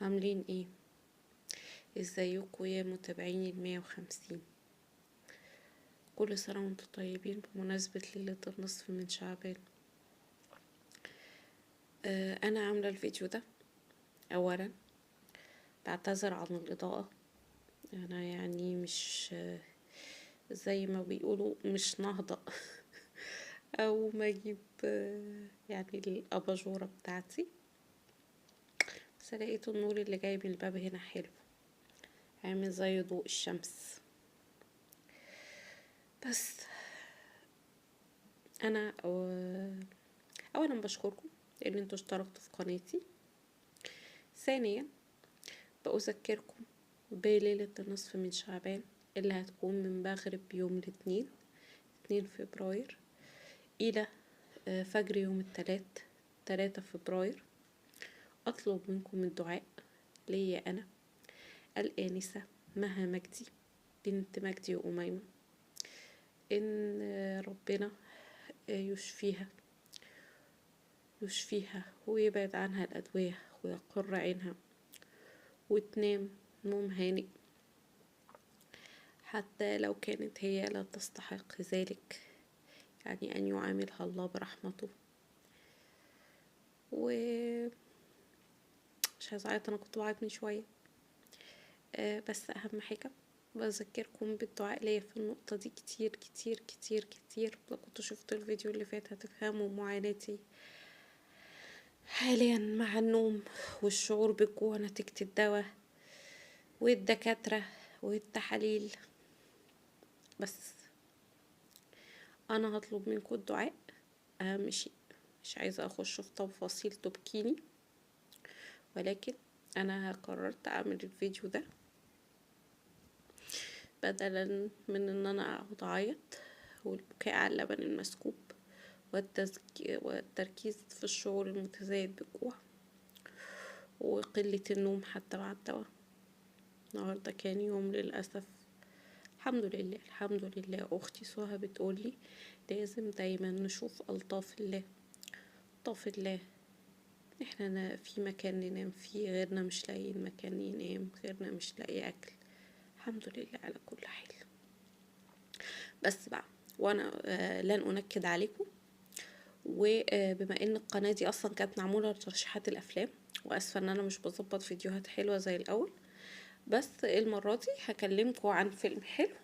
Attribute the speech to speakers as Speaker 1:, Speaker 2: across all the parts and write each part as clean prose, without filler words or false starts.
Speaker 1: عاملين ايه؟ ازيكم يا متابعيني 150؟ كل سنة وانتم طيبين بمناسبة ليلة النصف من شعبان. انا عاملة الفيديو ده اولا بعتذر عن الاضاءة، انا مش زي ما بيقولوا مش نهضة او ما اجيب الاباجورة بتاعتي، بس لقيت النور اللي جاي من الباب هنا حلو، عامل زي ضوء الشمس. بس انا اولا بشكركم لان انتوا اشتركتوا في قناتي، ثانيا بأذكركم بليلة النصف من شعبان اللي هتكون من مغرب يوم الاثنين 2 فبراير الى فجر يوم الثلاث 3 فبراير. اطلب منكم الدعاء ليا انا الانسة مها مجدي بنت مجدي وأميمة ان ربنا يشفيها ويبعد عنها الأدوية ويقر عينها وتنام نوم هانئ حتى لو كانت هي لا تستحق ذلك، أن يعاملها الله برحمته. و مش عايزة أعيط، أنا كنت بعيط من شوية. بس أهم حاجة بذكركم بالدعاء ليا في النقطة دي كتير كتير كتير كتير. لو كنتوا شفتوا الفيديو اللي فات هتفهموا معاناتي حاليا مع النوم والشعور بالجوع نتيجة الدواء والدكاترة والتحاليل. بس أنا هطلب منكم الدعاء أهم شيء، مش عايزة أخش في تفاصيل تبكيني، ولكن أنا قررت أعمل الفيديو ده بدلا من إن أنا أقعد أعيط والبكاء على اللبن المسكوب والتركيز في الشعور المتزايد بالجوع وقلة النوم حتى مع الدواء. النهاردة كان يوم للأسف، الحمد لله الحمد لله. أختي سهى بتقولي لازم دايما نشوف ألطاف الله، ألطاف الله احنا في مكان ننام فيه، غيرنا مش لاقيين مكان ينام، غيرنا مش لاقي أكل. الحمد لله على كل حال. بس بقى وانا لن أنكد عليكم، وبما ان القناة دي اصلا كانت معمولة لترشيحات الافلام، واسفة ان انا مش بظبط فيديوهات حلوة زي الاول، بس المرة دي هكلمكم عن فيلم حلو.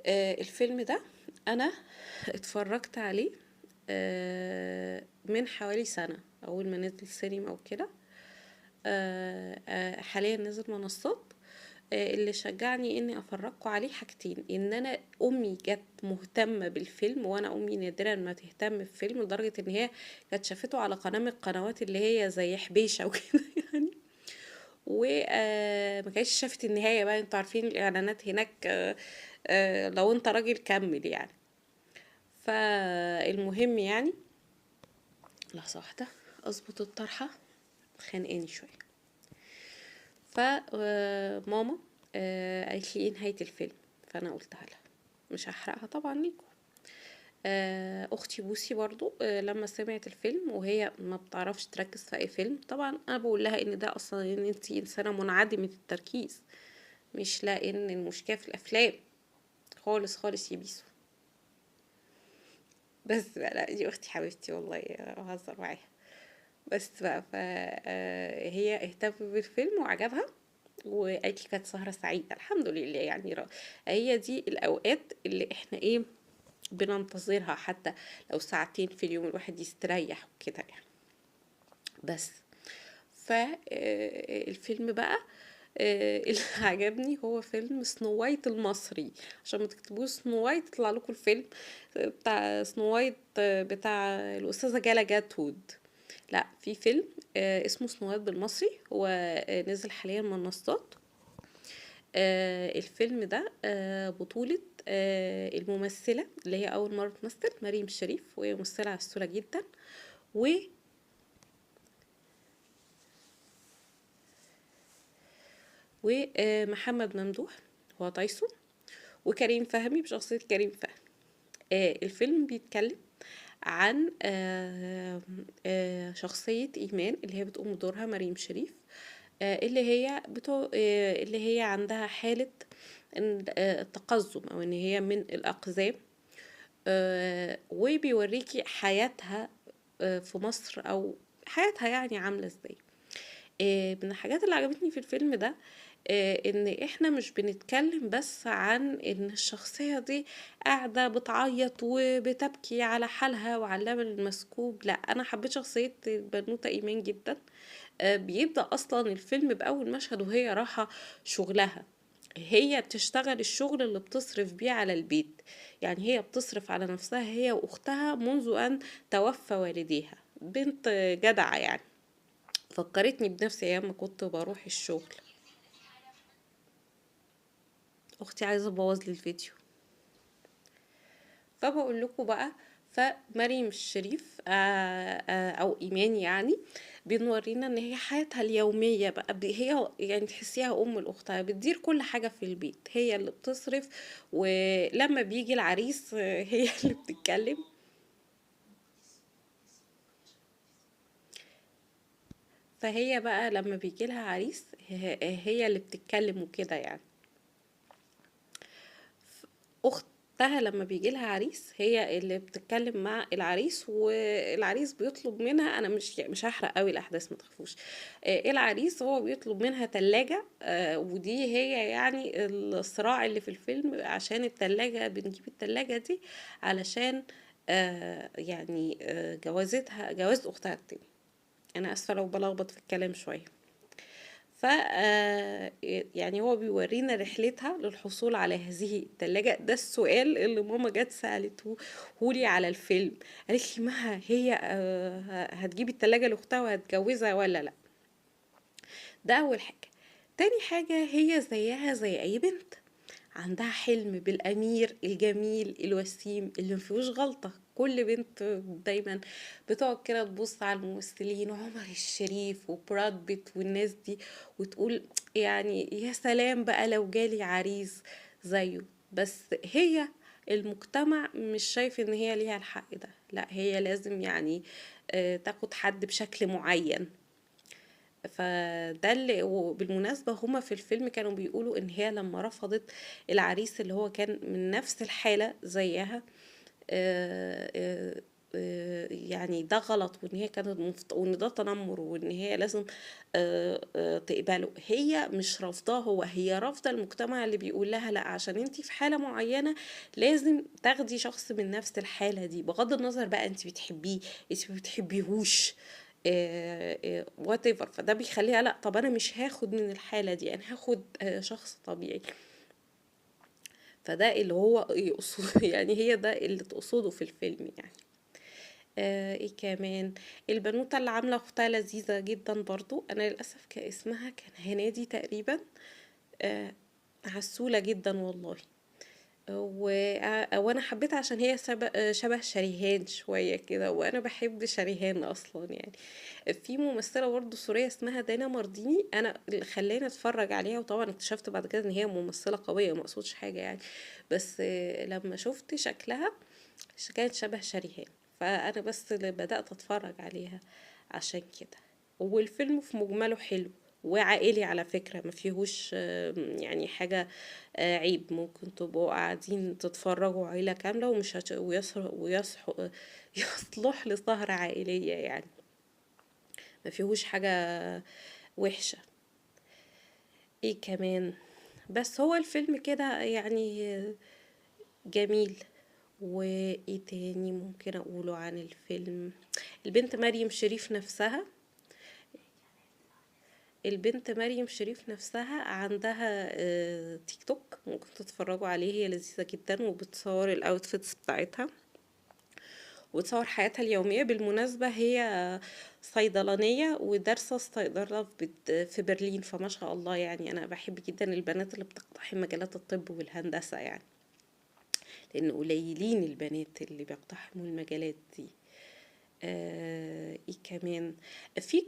Speaker 1: الفيلم ده انا اتفرجت عليه من حوالي سنة اول ما نزل سينما وكده. حاليا نزل منصات. اللي شجعني اني افرجكم عليه حاجتين، ان انا امي جت مهتمة بالفيلم، وانا امي نادرا ما تهتم بفيلم لدرجة ان هي كانت شافته على قناة من القنوات اللي هي زي حبيشة وكده و ما كانتش شافت النهاية بقى، انتوا عارفين الاعلانات هناك، لو انت راجل كمل. فالمهم لحظة واحدة اظبط الطرحة خانقاني شوية. ماما قالت لي ايه نهاية الفيلم، فانا قلتها لها مش هحرقها طبعا ليكم. اختي بوسي برضو لما سمعت الفيلم وهي ما بتعرفش تركز في اي فيلم، طبعا انا بقول لها ان ده اصلا ان انتي انسانة منعدمة التركيز، مش لان المشكلة في الافلام خالص خالص يا بيسو. بس بقى لا دي اختي حبيبتي والله بهزر معاها. بس بقى هي اهتمت بالفيلم وعجبها وقالت لي كانت سهرة سعيدة الحمد لله. هي دي الأوقات اللي احنا بننتظرها، حتى لو ساعتين في اليوم الواحد يستريح وكده. بس الفيلم بقى اللي عجبني هو فيلم سنو وايت المصري، عشان ما تكتبوش سنو وايت يطلع لكم الفيلم بتاع سنو وايت بتاع الأستاذة جالا جاتود. لا، في فيلم اسمه سنو وايت بالمصري، هو نزل حاليا منصات. الفيلم ده بطولة الممثلة اللي هي أول مرة تمثل مريم الشريف، وهي ممثلة عسولة جدا، و محمد ممدوح هو تايسون، وكريم فهمي بشخصية كريم فهمي. الفيلم بيتكلم عن شخصية إيمان اللي هي بتقوم بدورها مريم شريف. اللي هي اللي هي عندها حالة التقزم او ان هي من الاقزام، وبيوريكي حياتها في مصر او حياتها يعني عاملة ازاي. من الحاجات اللي عجبتني في الفيلم ده ان احنا مش بنتكلم بس عن ان الشخصية دي قاعدة بتعيط وبتبكي على حالها وعلى اللبن المسكوب، لا انا حبيت شخصية البنوتة ايمان جدا. بيبدأ اصلا الفيلم باول مشهد وهي رايحة شغلها، هي بتشتغل الشغل اللي بتصرف بيه على البيت، يعني هي بتصرف على نفسها هي واختها منذ ان توفى والديها. بنت جدعة يعني، فكرتني بنفسي ايام ما كنت بروح الشغل. اختي عايزه تبوظ لي الفيديو. فبقول لكم بقى، فمريم الشريف، او ايمان يعني، بنورينا ان هي حياتها اليوميه بقى، هي يعني تحسيها ام لاختها، بتدير كل حاجه في البيت، هي اللي بتصرف، ولما بيجي العريس، هي اللي بتتكلم. فهي بقى لما بيجي لها عريس هي اللي بتتكلم وكده يعني. اختها لما بيجي لها عريس هي اللي بتتكلم مع العريس، والعريس بيطلب منها، انا مش هحرق قوي الاحداث ما تخافوش، العريس هو بيطلب منها تلاجة، ودي هي يعني الصراع اللي في الفيلم عشان التلاجة، بنجيب التلاجة دي علشان، جواز اختها التاني. انا اسفة لو بلخبط في الكلام شوية. هو بيورينا رحلتها للحصول على هذه التلاجة. ده السؤال اللي ماما جت سألته هولي على الفيلم، قالت لي مها هي، هتجيبي التلاجة لأختها وهتجوزها ولا لا؟ ده أول حاجة. تاني حاجة، هي زيها زي أي بنت عندها حلم بالأمير الجميل الوسيم اللي مفيهوش غلطة. كل بنت دايما بتقعد كده تبص على الممثلين وعمر الشريف وبراد بيت والناس دي وتقول يا سلام بقى لو جالي عريس زيه، بس هي المجتمع مش شايف ان هي ليها الحق ده، لا هي لازم تاخد حد بشكل معين. فده اللي، وبالمناسبة هما في الفيلم كانوا بيقولوا ان هي لما رفضت العريس اللي هو كان من نفس الحالة زيها، ده غلط، وان هي كانت وان ده تنمر، وان هي لازم، تقبله. هي مش رافضاه هو، هي رافضة المجتمع اللي بيقول لها لا عشان انتي في حالة معينة لازم تاخدي شخص من نفس الحالة دي، بغض النظر بقى انتي بتحبيه انتي ما بتحبيهوش، whatever. فده بيخليها لا طب انا مش هاخد من الحالة دي، انا هاخد، شخص طبيعي. فده اللي هو يقصده، هي ده اللي تقصده في الفيلم يعني. ايه كمان، البنوتة اللي عاملة اختها لذيذة جدا برضو، انا للأسف اسمها كان هنادي تقريبا، عسولة جدا والله. وانا حبيتها عشان هي شبه شريهان شوية كده، وانا بحب شريهان اصلا يعني. في ممثلة برضو سورية اسمها دانا مارديني، انا اللي خلاني اتفرج عليها، وطبعا اكتشفت بعد كده ان هي ممثلة قوية، ما اقصدش حاجة يعني، بس لما شفت شكلها كانت شبه شريهان، فانا بس اللي بدأت اتفرج عليها عشان كده. والفيلم في مجمله حلو وعائلي على فكرة، ما فيهوش، حاجة، عيب، ممكن تبقوا قاعدين تتفرجوا عيلة كاملة ومش يصلح لسهرة عائلية يعني، ما فيهوش حاجة وحشة. ايه كمان، بس هو الفيلم كده جميل. وايه تاني ممكن اقوله عن الفيلم؟ البنت مريم شريف نفسها، البنت مريم شريف نفسها عندها، تيك توك ممكن تتفرجوا عليه، هي لذيذة جدا وبتصور الاوتفيتس بتاعتها وتصور حياتها اليومية. بالمناسبة هي صيدلانية ودارسة الصيدلة في برلين، فما شاء الله أنا بحب جدا البنات اللي بتقتحم مجالات الطب والهندسة لأن قليلين البنات اللي بيقتحموا المجالات دي. ايه كمان،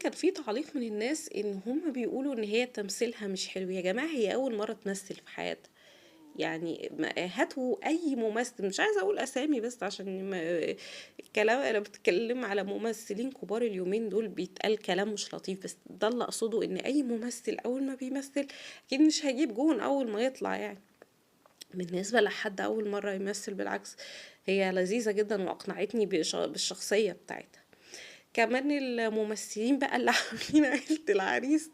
Speaker 1: كان في تعليق من الناس ان هم بيقولوا ان هي تمثيلها مش حلو. يا جماعة هي اول مرة تمثل في حياتها، يعني هاتوا اي ممثل، مش عايزه اقول اسامي بس عشان الكلام، انا بتكلم على ممثلين كبار اليومين دول بيتقال كلام مش لطيف، بس ده اللي اقصده، ان اي ممثل اول ما بيمثل اكيد مش هيجيب جون اول ما يطلع يعني. بالنسبة لحد اول مرة يمثل بالعكس هي لذيذة جدا واقنعتني بالشخصية بتاعتها. كمان الممثلين بقى اللي عاملين عيلة العريس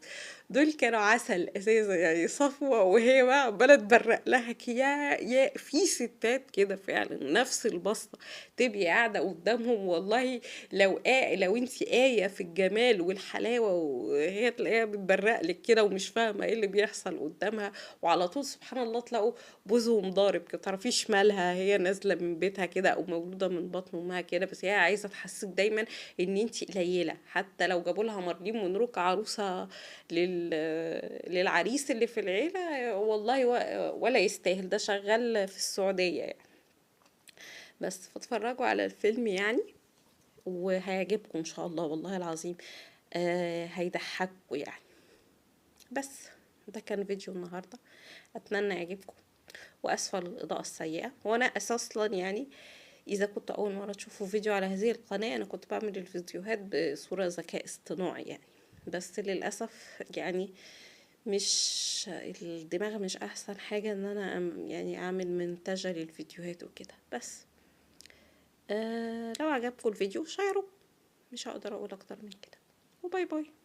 Speaker 1: دول كانوا عسل اساسا، يعني صفوة وهي بقى عمالة تبرق لها يا في ستات كده فعلا نفس البصة، تبقي قاعدة قدامهم والله لو انتي آية في الجمال والحلاوة وهي تلاقيها بتبرق لك كده ومش فاهمة ايه اللي بيحصل قدامها، وعلى طول سبحان الله تلاقوا بوزهم ضارب كده، متعرفيش مالها، هي نازلة من بيتها كده او مولودة من بطن امها كده، بس هي عايزة تحسسك دايما ان انتي قليلة. حتى لو جابوا لها مارلين مونرو كعروسة للعريس اللي في العيلة والله ولا يستاهل، ده شغال في السعودية يعني. بس فاتفرجوا على الفيلم يعني وهيعجبكم ان شاء الله والله العظيم، هيضحككم يعني. بس ده كان فيديو النهاردة، اتمنى يعجبكم، واسفة للاضاءة السيئة، وانا اساسا يعني اذا كنت اول مرة تشوفوا فيديو على هذه القناة انا كنت بعمل الفيديوهات بصورة ذكاء اصطناعي يعني، بس للأسف يعني مش الدماغ مش احسن حاجة ان انا يعني اعمل منتجة للفيديوهات وكده. بس لو عجبكم الفيديو شيروه، مش هقدر اقول اكتر من كده، و bye bye.